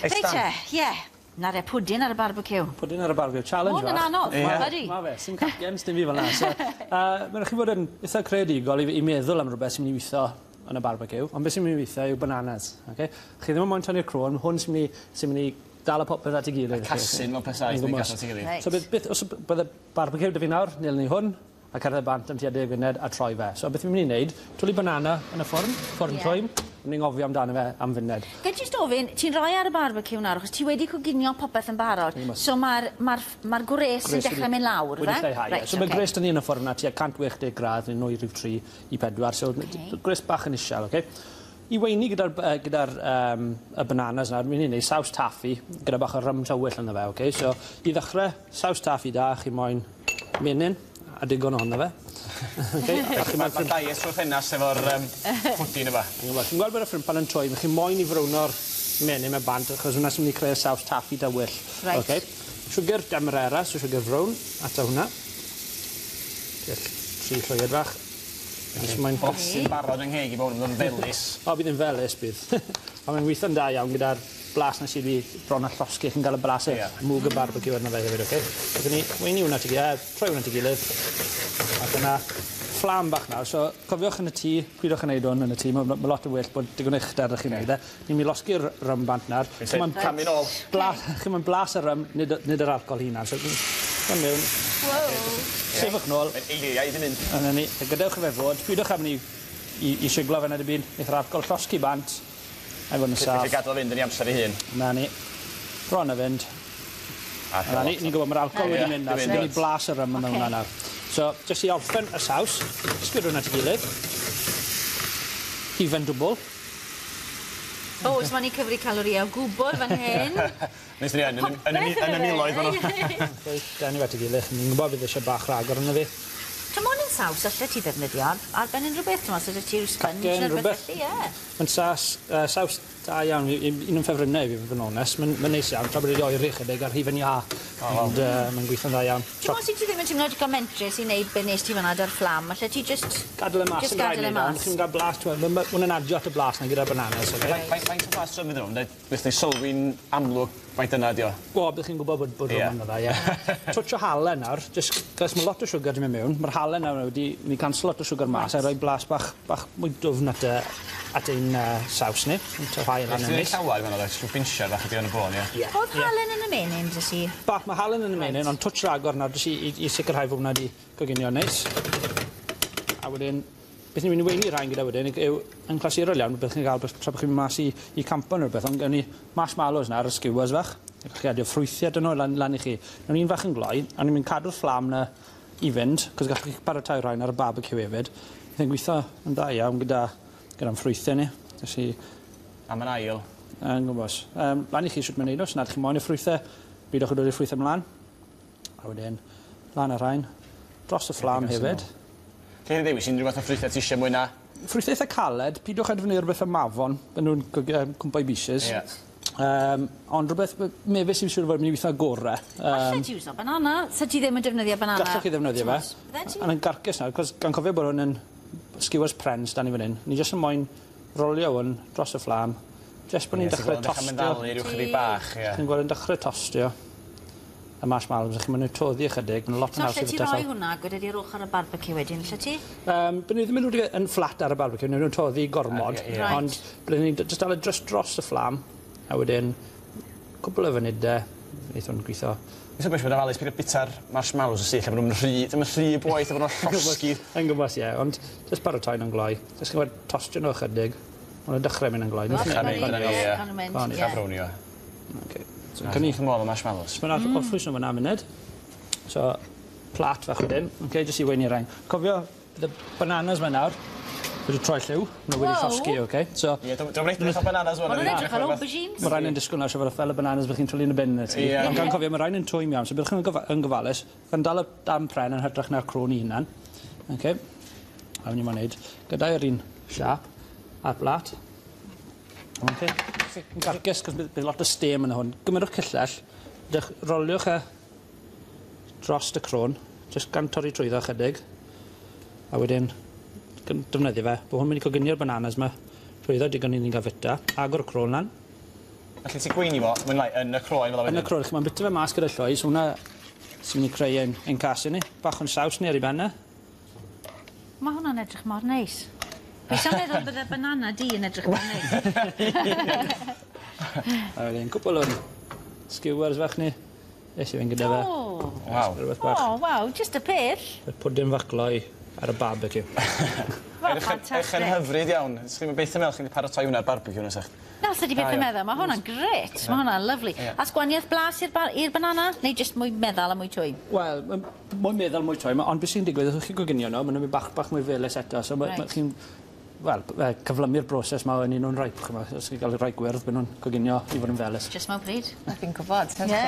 Reit te, ie. 'Na'r pwdin ar y barbeciw. Pwdin ar y barbeciw, challenge fach. Ma' hwn yn anodd, ydi? Ma' fe, sim cacen, sdim byd fel 'na. So, ma' rai' chi fod yn itha creadigol i meddwl am rwbeth sy'n myn' i witho yn y barbeciw, ond beth sy'n myn' i witho yw bananas, oce? Chi ddim yn moyn tynnu'r crôn, hwn sy'n myn' i sy'n myn' i dal y popeth at 'i gilydd. Y casyn mewn peth saeth ni'n gadw at 'i gilydd. Reit. So beth beth os bydde barbeciw 'da fi nawr, nelen ni hwn, a cerdded bant am tua deg funed a troi fe. So beth fi'n myn' i neud, twli banana yn y ffwrn, ffwrn twym, myn' i anghofio amdano fe am funed. Gai jyst ofyn, ti'n roi ar y barbeciw nawr achos ti wedi coginio popeth yn barod, so ma'r ma'r ma'r gwres yn dechre myn' lawr yfe? Wedi lleihau, ie. So ma' gwres 'da ni yn y ffwrn nawr tua 180 gradd neu nwy rhif 3 i 4, so gwres bach yn isiel, oce? I weini gyda'r gyda'r y bananas nawr, myn' i neud saws taffi gyda bach o rum tywyll ynddo fe, oce? So i ddechre, saws taffi da, chi moyn menyn, a digon ohono fe. Oce? A chi moyn... Ma' diet trwy'r ffenast efo'r pwdin yma. Chi'n gweld bod y ffrimpan yn twym, chi moyn i frowno'r menyn 'ma bant achos wnna sy'n myn' i creu y saws taffi dywyll. Reit. Oce? Siwgr demerara, so siwgr frown, ato hwnna. Twll tri llwyed fach. Felly mae'n blasu'n barod yng ngheg i fod yn felys. O bydd yn felys bydd. A mae'n gwitho'n da iawn gyda'r blas 'na sy 'di bron a llosgi chi'n ga'l y blas y mwg y barbeciw arno fe hefyd oce? So ni weini wnna at 'i troi wnna at 'i gilydd. Ac yna fflam bach nawr so cofiwch yn y tŷ pidwch â neud 'wn yn y tŷ ma' ma' lot yn well bod digon o uchder 'dach chi'n neud e. Ni'n myn' i losgi'r rum bant nawr. Chi moyn camu nôl. Blas chi moyn blas y rum nid y nid yr alcohol hunan so dod mewn. Wow. Sefwch nôl. Mae'n eiliau i 'di mynd. A 'na ni. A gadewch i fe fod. Pidwch â myn' i i i siglo fe na dim byd. Neith yr alcohol llosgi bant. A i fod yn saff. Felly gadal fynd yn 'i amser ei hun. 'Na ni. Bron a fynd. A 'Na ni, ni'n gwbod ma'r alcohol wedi mynd nawr so gen i blas y rym yn hwnna nawr. So, jyst i orffen y saws, jyst gyd hwnna at 'i gilydd. Hufen dwbwl. O, so ni'n cyfri calorie o gwbwl fan hyn. Nes ni yn, yn y yn y miloedd fan 'no. Reit, gawn ni fe at 'i gilydd, ni'n gwbod bydd isie bach ragor arno fi. T'mo' hwn yn saws allet ti ddefnyddio ar ar ben unrhyw beth t'mo' os odd 'da ti ryw sponge Cacen, ne' rwbeth rwbeth. felly ie. Ma'n sas saws da iawn un o'n ffefrynnau fi, fod yn onest. Mae'n ma neis iawn, tra bod wedi oeri chydig ar hufen iâ. O, waw. Ond mae'n gweithio'n dda iawn. Ti'n meddwl os ti ddim yn teimlo digon mentrus i wneud be nes ti fan'na 'da'r fflam, allet ti jyst... Gadel e mas. Jyst gadel e mas. Chi'n cael blas, t'mod, ma' ma' hwnna'n adio at y blas 'na gyda'r bananas. Okay? Faint faint o blas rhwm iddyn nhw? Wnaeth ni sylwi'n amlwg faint dyna ydi o. O, byddwch chi'n gwybod bod bod rhwm ynddo fe, ie. Twtsh o halen nawr, jyst, cos ma' lot o siwgr 'di mynd mewn, ma'r halen nawr wedi mynd i canslo lot o siwgr mas a rhoi blas bach bach mwy dwfn at y at ein saws ni. Yn lan yn neis. llawer fan 'na rhyw binsiad fach ydi o yn y bôn, ie? Ie. O'dd halen yn y menyn 'da ti? Bach, ma' halen yn y menyn, ond twtsh ragor nawr jyst i i i sicrhau fod hwnna 'di coginio'n neis. A wedyn beth ni'n mynd i weini rhain gyda wedyn yw yn clasurol iawn beth chi'n ga'l tra bo' chi'n mynd mas i i campo ne' rwbeth ond gewn ni marshmallows 'na ar y skewers fach. Gallwch chi adio ffrwythie 'da nw lan lan i chi. Nawn un fach yn gloi a ni'n mynd cadw'r fflam 'na i fynd 'c'os gallwch chi paratoi rhain ar y barbeciw hefyd. Bydd e'n gwitho yn dda iawn gyda gyda'n ffrwythe ni. Jys i... Am yn ail. Yn gwmws. Lan i chi shwt ma' neud o os nad chi moyn y ffrwythe pidwch â dod i'r ffrwythe mlan. A wedyn lan â rhain dros y fflam hefyd. Lle chi ddewis unrhyw fath o ffrwythe ti isie mwy na... Ffrwythe eitha caled, pidwch â defnyddio rwbeth fel mafon, bydden nw'n cwmpo i bishys. Ie. Ond rwbeth mefus sy'n siŵr o fod yn mynd i witho gore. Allet ti iwso banana, sa ti ddim yn defnyddio banana? Gallwch chi ddefnyddio fe. Byddet ti? A yn garcus nawr, 'cos gan cofio bod hwn yn skewers pren s'da ni fan 'yn, ni jyst yn moyn rolio 'wn dros y fflam, jyst bo' ni'n dechre tostio. Dechrau meddalu ryw chydig bach, ie. Chi'n gweld yn dechre tostio y marshmallows, a chi'n mynd toddi ychydig, ma'n lot yn haws i So allet ti roi hwnna gyda di ar ochr y barbeciw wedyn, allet ti? Bydden ni ddim yn rili yn fflat ar y barbeciw, newn nw'n toddi gormod, ond bydden ni'n jyst dal e jyst dros y fflam, a wedyn cwpwl o funude, neith hwn gwitho. Dwi'n siŵr bod ofalus peidio bita'r marshmallows yn syth, lle ma' nw'n rhy, ddim yn rhy boeth a ma' nw'n llosgi. Yn gwmws, ie, ond jyst paratoi nhw'n gloi. Jyst chi'n gweld tostio nhw ychydig, ma' nw'n dechrau mynd yn gloi. Dechrau mynd, dyna ni, ie. Dechrau brownio. Oce. So cynni wrth 'y modd efo marshmallows. Ma'n orffwys nhw fyna am munud. So, plat fach wedyn, oce, jyst i weini rhain. Cofio, bydd y bananas 'ma nawr wedi troi lliw, ma' wedi llosgi, oce? So... Ie, dio'm yn edrych fel bananas ŵan. Ma' nw'n edrych fel aubergines. Ma' rain yn disgwl nawr siŵr o fod fel y bananas bych chi'n twli yn y bin y tŷ. Ie. Ond gan cofio ma' rain yn twym iawn, so byddwch yn yn gofalus, gan dal y darn pren yn hytrach na'r crôn 'i hunan. Oce. A ni moyn neud gyda'r un siâp a'r blat. Oce. Yn garcus 'cos bydd lot o stêm yn hwn. Gymerwch cyllell, dech roliwch e drost y crôn, jyst gan torri trwyddo ychydig, a wedyn defnyddio fe. Bo' hwn mynd i coginio'r bananas 'ma trwyddo digon i ni'n ga'l fita. Agor y crôn lan. Felly ti'n gweini fo, mwy neu lai, yn y croen fel 'a Yn y wedyn? croen, ch'mo' bita fe mas gyda llwy, so hwnna sy'n mynd i creu ein cas i ni. Bach o'n saws ni ar ei ben e. Mae hwnna'n edrych mor neis. Fi sa'n meddwl bydde banana di yn edrych mor neis. A wedyn cwpl o'n skewers fach ni. Nes i fynd gyda fe. O, Waw. Rhywbeth bach. o, waw, just y peth. Y pwdin fach gloi ar y barbecue. Wel, Edrych yn ffantastig. hyfryd iawn. Swn i'n byth yn meddwl chi'n paratoi hwnna ar barbecue nesach. Na, sa di byth yn meddwl, mae hwnna'n gret, mae hwnna'n lyfli. Ie. A sgwaniaeth blas i'r banana, neu jyst mwy meddal a mwy twym? Wel, mwy meddal, mwy twym, ond beth sy'n digwydd, os chi'n goginio nhw, maen nhw'n mynd bach, bach mwy felys eto, so ma chi'n wel, cyflymu'r broses ma yn un nhw'n ripe, ch'mo', os chi'n cael y rhai gwyrdd, byd nhw'n coginio i fod yn felys. Just mewn pryd. Fi'n gwybod. Ie.